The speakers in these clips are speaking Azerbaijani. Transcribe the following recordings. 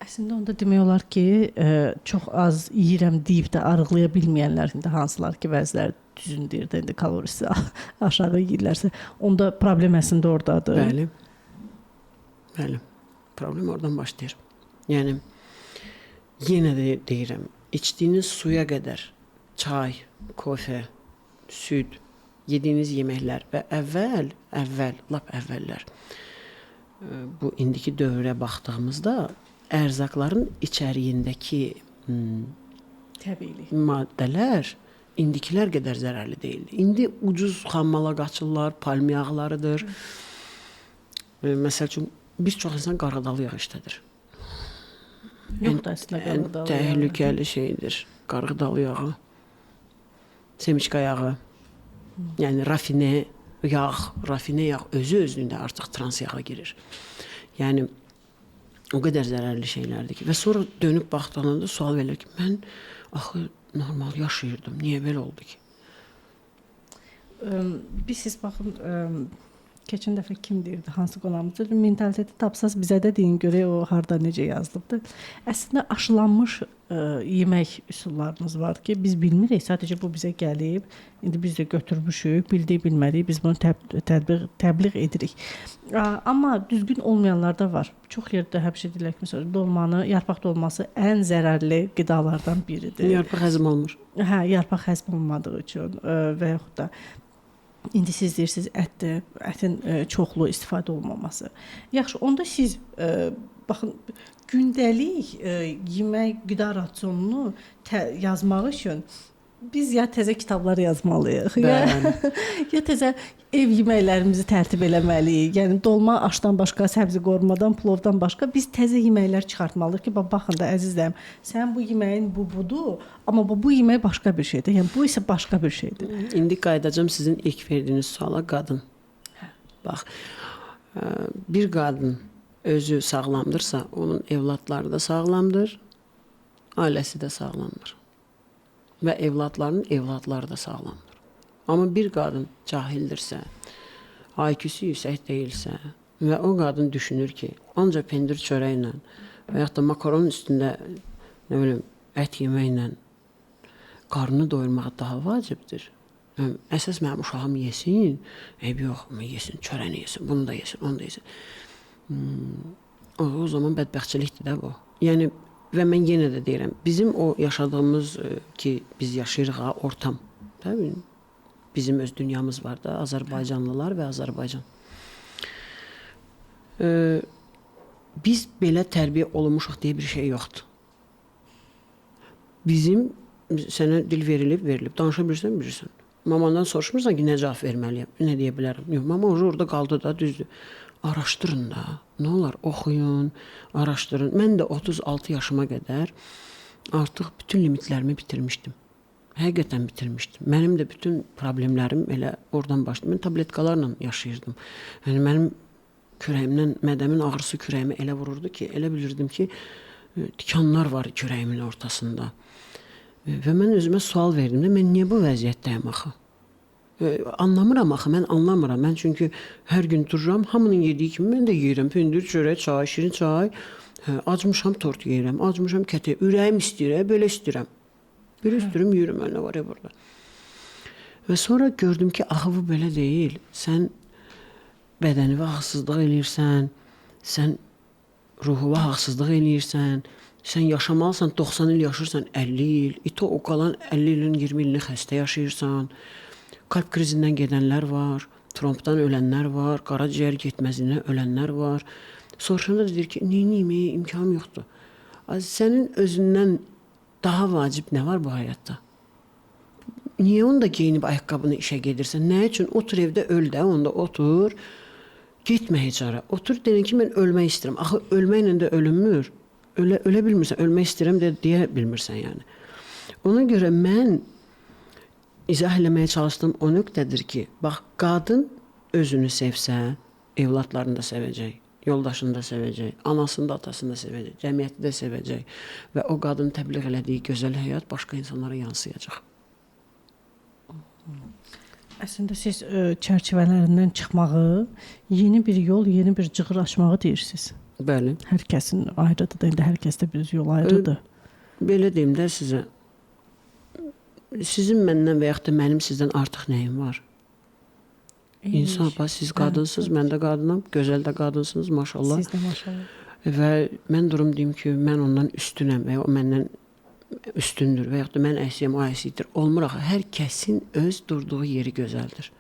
Əslində onda demək olar ki, çox az yeyirəm deyib də arıqlaya bilməyənlər indi hansılar ki, bəziləri düzün deyir də indi kalorisi aşağı yeyirlərsə, onda problem əslində ordadır. Bəli. Bəli. Problem oradan başlayır. Yəni yenə də deyirəm, içdiyiniz suya qədər çay, kofe, süd, yediyiniz yeməklər və əvvəl, lap əvvəllər bu indiki dövrə baxdığımızda ərzaqların içəriyindəki təbiilik maddələr indikilər qədər zərərli deyildi. İndi ucuz xammala qaçırlar, palm yağlarıdır. Məsəl üçün bir çox insan qarğıdalı yağı işlədir. Yoxdur əslində qarğıdalı yağı. Təhlükəli şeydir qarğıdalı yağı. Semiçka yağı. Yəni rafine yağ, rafine yağ özü özlüyündə artıq trans yağa girir. Yəni o qədər zərərli şeylərdir ki. Və sonra dönüb baxdığında sual verilir ki, mən axı normal yaşayırdım, niyə belə oldu ki? Biz siz baxın, keçən dəfə kim deyirdi, hansı qonağımız deyirdi, mentaliteti tapsaz bizə də deyin görək o harda necə yazılıbdır. Əslində aşılanmış yemək üsullarımız var ki, biz bilmirik, sadəcə bu bizə gəlib, indi biz də götürmüşük, bildik, bilmədik, biz bunu təbliğ edirik. Amma düzgün olmayanlar da var. Çox yerdə həmişə deyirlər ki, məsələn, dolmanı, yarpaq dolması ən zərərli qidalardan biridir. Yarpaq həzm olmur. Hə, yarpaq həzm olmadığı üçün və yaxud da İndi siz deyirsiniz, ətdir, ətin çoxlu istifadə olmaması. Yaxşı, onda siz baxın, gündəlik yemək, qida rasionunu yazmaq üçün biz ya təzə kitablar yazmalıyıq, ya təzə ev yeməklərimizi tərtib eləməliyik. Yəni dolma aşdan başqa, səbzi qormadan, plovdan başqa biz təzə yeməklər çıxartmalıyıq ki, baxın da əzizlərim, sən bu yeməyin bu budur, amma bu yemək başqa bir şeydir. Yəni bu isə başqa bir şeydir. İndi qayıdacağım sizin ilk verdiyiniz suala, qadın. Hə. Bax, bir qadın özü sağlamdırsa, onun evladları da sağlamdır, ailəsi də sağlamdır. Və evladlarının evladları da sağlamdır. Amma bir qadın cahildirsə, IQ-su yüksək deyilsə və o qadın düşünür ki, ancaq pendir çörəklə və yaxud da makaronun üstündə nə bilim, ət yeməklə qarnını doyurmaq daha vacibdir. Yəni, əsas mənim uşağım yesin, eyb yox, yesin, çörəni yesin, bunu da yesin, onu da yesin. O zaman bədbəxtçilikdir də bu. Yəni, və mən yenə də deyirəm, bizim o yaşadığımız ki, biz yaşayırıq ha, ortam, təbii, bizim öz dünyamız var da, Azərbaycanlılar və Azərbaycan. Biz belə tərbiyə olunmuşuq deyə bir şey yoxdur. Bizim sənə dil verilib, verilib. Danışa bilirsən, bilirsən. Mamandan soruşmursan ki, nə cavab verməliyəm, nə deyə bilərəm. Yox, mama orada qaldı da, düzdür. Araşdırın da, nə olar, oxuyun, araşdırın. Mən də 36 yaşıma qədər artıq bütün limitlərimi bitirmişdim. Həqiqətən bitirmişdim. Mənim də bütün problemlərim elə oradan başladı. Mən tabletkalarla yaşayırdım. Yəni mənim kürəyimdən, mədəmin ağrısı kürəyimə elə vururdu ki, elə bilirdim ki, tikanlar var kürəyimin ortasında. Və mən özümə sual verdim də, mən niyə bu vəziyyətdəyim axı? Anlamıram axı, mən anlamıram. Mən çünki hər gün dururam, hamının yediyi kimi mən də yeyirəm. Pendir, çörək, çay, şirin çay. Hə, acmışam, tort yeyirəm, acmışam, kətə. Ürəyim istəyir, belə istəyirəm. Belə istəyirəm, yeyirəm, nə var ya burada. Və sonra gördüm ki, axı bu belə deyil. Sən bədənivə haqsızlıq eləyirsən, sən ruhuva haqsızlıq eləyirsən, sən yaşamalısan, 90 il yaşırsan, 50 il, ito o qalan 50 ilin, 20 ilini xəstə yaşayırsan. Kalp krizindən gedənlər var, trompdan ölənlər var, qaraciyər getməzindən ölənlər var. Soruşanda da deyir ki, neyniyim, imkanım yoxdur. Sənin özündən daha vacib nə var bu həyatda? Niyə onda geyinib ayaqqabını işə gedirsən? Nə üçün? Otur evdə öl də, onda otur. Getmə heç hara. Otur, deyən ki, mən ölmək istəyirəm. Axı, ölməklə də ölünmür. Ölə bilmirsən, ölmək istəyirəm də deyə bilmirsən yəni. Ona görə mən izah eləməyə çalışdığım o nöqtədir ki, bax, qadın özünü sevsə, evladlarını da sevəcək, yoldaşını da sevəcək, anasını da, atasını da sevəcək, cəmiyyəti də sevəcək və o qadın təbliğ elədiyi gözəl həyat başqa insanlara yansıyacaq. Əslində siz çərçivələrindən çıxmağı, yeni bir yol, yeni bir cığır açmağı deyirsiniz. Bəli. Hər kəsin ayrıdır da, indi hər kəsdə bir yol ayrıdır. Belə deyim də sizə. Sizin məndən və yaxud da mənim sizdən artıq nəyim var? İnsan, bax siz qadınsınız, mən də qadınam, gözəl də qadınsınız, maşallah. Siz də maşallah. Və mən durum deyim ki, mən ondan üstünəm və ya o məndən üstündür və yaxud da mən əksiyəm, o əksikdir. Olmur axı. Hər kəsin öz durduğu yeri gözəldir.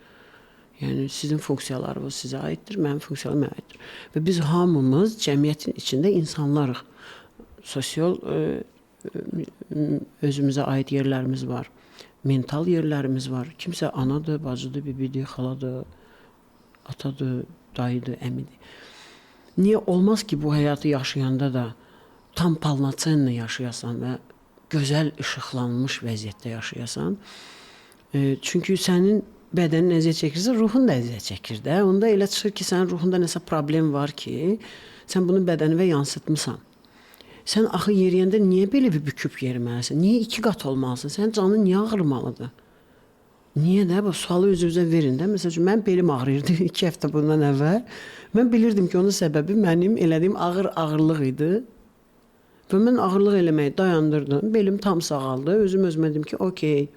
Yəni sizin funksiyalarınız sizə aiddir, mənim funksiyalarım mənə aiddir. Və biz hamımız cəmiyyətin içində insanlarıq. Sosial özümüzə aid yerlərimiz var. Mental yerlərimiz var. Kimsə anadır, bacıdır, bibidir, xaladır, atadır, dayıdır, əmidir. Niyə olmaz ki, bu həyatı yaşayanda da tam polnotsenno yaşayasan və gözəl işıqlanmış vəziyyətdə yaşayasan? Çünki sənin bədənin əziyyət çəkirsə, ruhun da əziyyət çəkir də. Onda elə çıxır ki, sənin ruhunda nəsə problem var ki, sən bunu bədənivə yansıtmısan. Sən axı yeriyəndə niyə belə bir büküb yeriməlisən? Niyə iki qat olmalısan? Sənin canın niyə ağrımalıdır? Niyə də? Bu sualı öz-özünüzə verin də. Məsəl üçün, mənim belim ağrıyırdı 2 həftə bundan əvvəl. Mən bilirdim ki, onun səbəbi mənim elədiyim ağır ağırlıq idi. Və mən ağırlıq eləməyi dayandırdım. Belim tam sağaldı. Özüm özümə dedim ki, okey.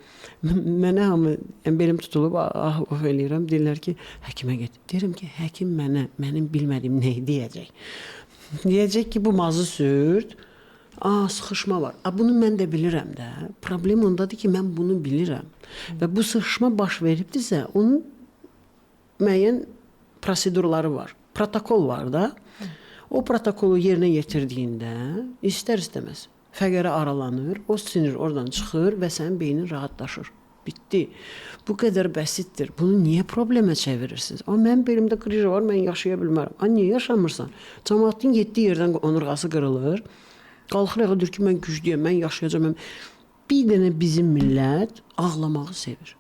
Mənə hamı, yəni belim tutulub, ah, of eləyirəm. Deyirlər ki, həkimə get. Deyirəm ki, həkim mənə, mənim bilmədiyim nəyi deyəcək. Deyəcək ki, bu mazı sürt. Aa, sıxışma var. A, bunu mən də bilirəm də. Problem ondadır ki, mən bunu bilirəm. Və bu sıxışma baş veribdirsə, onun müəyyən prosedurları var. Protokol var da. O protokolu yerinə yetirdiyində istər-istəməz fəqərə aralanır, o sinir oradan çıxır və sənin beynin rahatlaşır. Bitdi. Bu qədər bəsitdir. Bunu niyə problemə çevirirsiniz? A, mənim belimdə qrija var, mən yaşaya bilmərəm. A, niyə yaşamırsan? Camaatın getdiyi yerdən onurğası qırılır. Qalxır ayağa deyir ki, mən güclüyəm, mən yaşayacağam. Mən... Bir dənə bizim millət ağlamağı sevir.